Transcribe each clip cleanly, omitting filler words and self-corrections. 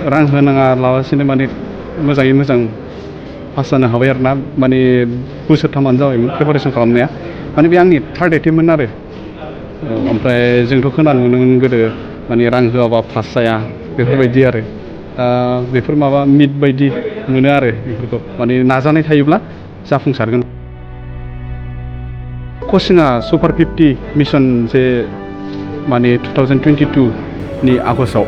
रां होनाङा लाबासिनो माने मोजाङै मोजां पास जानो हाबाय आरो ना माने बोसोरथामानो जाबायमोन प्रिपारेसन खालामनाया माने बे आंनि थार्ड एटेम्पमोन आरो ओमफ्राय जोंथ' खोनानो मोनोमोन गोदो माने रां होआबा पास जाया बेफोरबायदि आरो बेफोर माबा मिथ बायदि मोनो आरो बेफोरखौ माने नाजानाय थायोब्ला जाफुंसारगोन। कचिंआ सुपार 50 मिशन जे माने 2022 नि आगस्टआव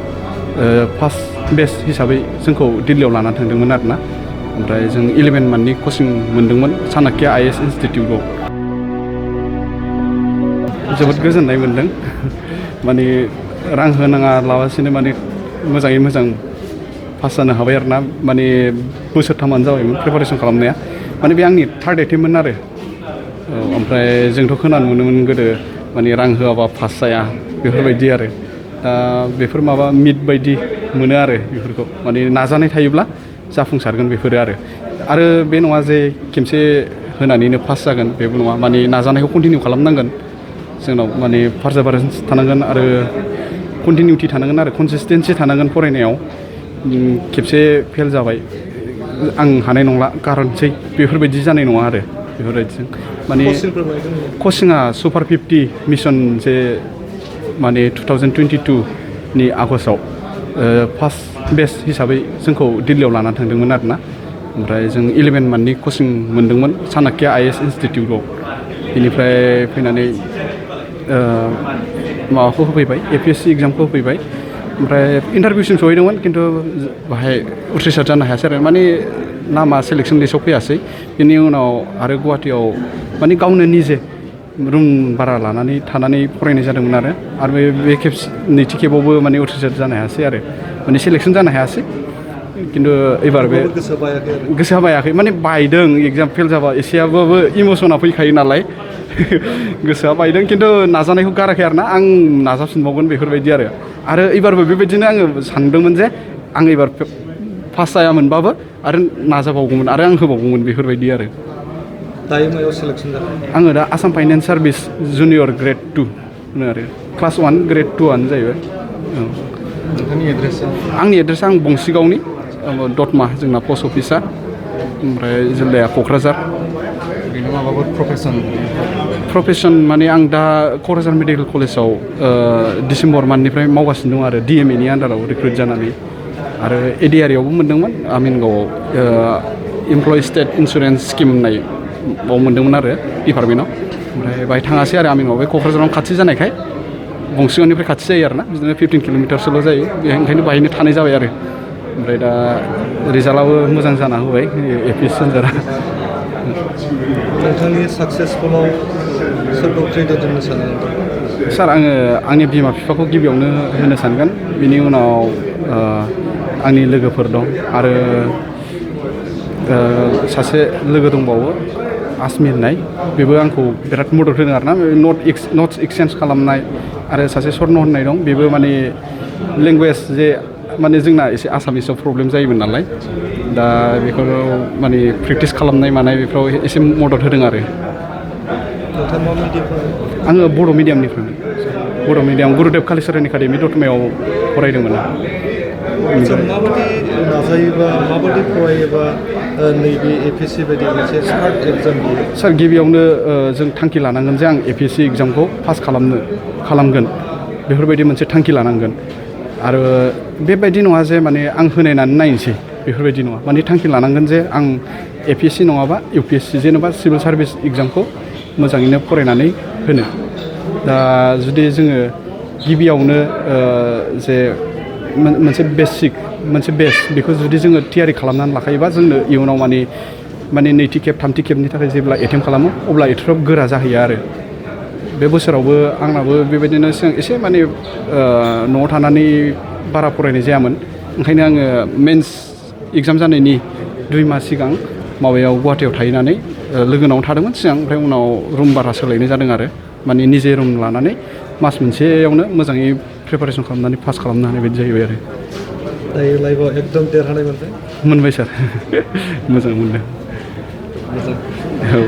फार्स्ट बेच हिसाबै जोंखौ दिल्लीयाव लानानै थांदोंमोन आरोना ओमफ्राय जों 11 मान्थनि कचिं मोनदोंमोन चाणक्य IAS इन्सटिटिउटआव जोबोद गोजोननाय मोन्दों माने रां होनाङा लाबासिनो माने मोजाङै मोजां पास जानो हाबाय आरो ना माने बोसोरथामानो जाबायमोन प्रिपारेसन खालामनाया माने बे आंनि थार्ड एटेम्पमोन आरो ओमफ्राय जोंथ' खोनानो मोनोमोन गोदो माने रां होआबा पास जाया बेफोरबायदि आरो बेफोर माबा मिथ बायदि मोनो आरो बेफोरखौ माने नाजानाय थायोब्ला जाफुंसारगोन बेफोरो आरो बे नङा जे खेमसे होनानैनो पास जागोन बेबो नङा माने नाजानायखौ कन्टिनिउ खालामनांगोन जोंनाव माने पारसेभारेन्स थानांगोन आरो कन्टिनिउटि थानांगोन आरो कनसिसटेन्सि थानांगोन फरायनायाव खेबसे फेल जाबाय आं हानाय नंला कारनसै बेफोरबायदि जानाय नङा आरो बेफोरबायदिजों माने कचिंआ सुपार 50 मिशन जे माने 2022 नि आगस्टआव फार्स्ट बेच हिसाबै जोंखौ दिल्लीयाव लानानै थांदोंमोन आरोना ओमफ्राय जों 11 मान्थनि कचिं मोनदोंमोन चाणक्य IAS इन्सटिटिउटआव बेनिफ्राय फैनानै माबाखौ होफैबाय APSC एग्जामखौ होफैबाय ओमफ्राय इन्टारभिउसिम सहैदोंमोन खिन्थु बाहाय उथ्रिसार जानो हायासै आरो माने नामा सेलेक्सन लिस्टआव फैयासै बेनि उनाव आरो गुवाहाटियाव माने गावनो निजे रुम भारा लानानै थानानै फरायनाय जादोंमोन आरो बे खेब नैथि खेबावबो माने उथ्रिसार जानो हायासै आरो माने सेलेक्सन जानो हायासै खिन्थु एबार बे गोसोआ बायाखै माने बायदों एग्जाम फेल जाबा एसेयाबाबो इमसना फैखायो नालाय गोसोआ बायदों खिन्थु नाजानायखौ गाराखै आरोना आं नाजाफिनबावगोन बेफोरबायदि आरो एबारबो बेबायदिनो आङो सानदोंमोन जे आं एबार पास जायामोनबाबो आरो नाजाबावगौमोन आरो आं होबावगौमोन बेफोरबायदि आरो दायो मायाव सेलेक्सन जादों आङो दा Assam finance service junior grade 2 होनो आरो क्लास 1 ग्रेड 2आनो जाहैबाय नोंथांनि एड्रेसा आंनि एड्रेसा आं बंसिगावनि दतमा जोंना पस्ट अफिसा ओमफ्राय जिल्लाया क'क्राझार बेनो माबाफोर प्रफेसन माने आं दा क'क्राझार मेडिकेल कलेजाव डिसेम्बर मान्थनिफ्राय मावगासिनो दं आरो DMAनि आन्दाराव रिक्रुइट जानानै आरो ADRE आवबो मोनदोंमोन आमिनगावआव इमप्लयि स्टेट इन्सुरेन्स स्किम होननाय बाव मोनदोंमोन आरो डिपार्टमेन्टआव ओमफ्राय बाहाय थाङासै आरो आमिनगाव बे क'क्राझाराव खाथि जानायखाय गंसिगावनिफ्राय खाथि जायो आरोना बिदिनो 15 किल'मिटारसोल' जायो ओंखायनो बाहायनो थानाय जाबाय आरो ओमफ्राय दा रिजाल्टआबो मोजां जाना होबाय APSC आनजादा नोंथांनि साक्सेसफुलाव सोरखौ क्रेडिट होनो सानो सार आङो आंनि बिमा बिफाखौ गिबियावनो होनो सानगोन बिनि उनाव आंनि लोगोफोर दं आरो सासे लोगो दंबावो आसमि होननाय बेबो आंखौ बिराद मदद होदों आरोना नट्स एक्सचेन्ज खालामनाय आरो सासे सर्न होननाय दं बेबो माने लेंगुवेज जे माने जोंना एसे आसामिसाव प्रब्लेम जायोमोन नालाय दा बेखौ माने प्रेक्टिस खालामनाय मानाय बेफोराव एसे मदद होदों आरो आङो बर' मिडियामनिफ्राय बर' मिडियाम गुरुदेब कालिचरेल एकाडेमि दतमायाव फरायदोंमोन माबायदि नाजायोबा माबायदि फरायोबा नैबे APSC बायदि मोनसे हार्ड एग्जाम सार गिबियावनो जों थांखि लानांगोन जे आं APSC एग्जामखौ पास खालामगोन बेफोरबायदि मोनसे थांखि लानांगोन आरो बेबायदि नङा जे माने आं होनायनानै नायनोसै बेफोरबायदि नङा माने थांखि लानांगोन जे आं APSC नङाबा UPSC जेनेबा सिभिल सार्भिस एग्जामखौ मोजाङैनो फरायनानै होनो दा जुदि जोङो गिबियावनो जे मोनसे बेस बेखौ जुदि जोङो थियारि खालामनानै लाखायोबा जोंनो इयुनाव माने नैथि खेब थामथि खेबनि थाखाय जेब्ला एटेम्प खालामो अब्ला एथ'ग्राब गोरा जाहैयो आरो बे बोसोरावबो आंनाबो बेबायदिनो एसे माने न'आव थानानै बारा फरायनाय जायामोन ओंखायनो आङो मेन्स एग्जाम जानायनि 2 मास सिगां माबायाव गुवाहाटियाव थाहैनानै लोगोनावनो थादोंमोन सिगां ओमफ्राय उनाव रुम भारा सोलायनाय जादों आरो माने निजे रुम लानानै मास मोनसेयावनो मोजाङै प्रिपारेसन खालामनानै पास खालामनो हानाय बायदि जाहैबाय आरो दायो लाइफआव एकदम देरहानाय मोनबाय सार मोजां मोनदों मोजां औ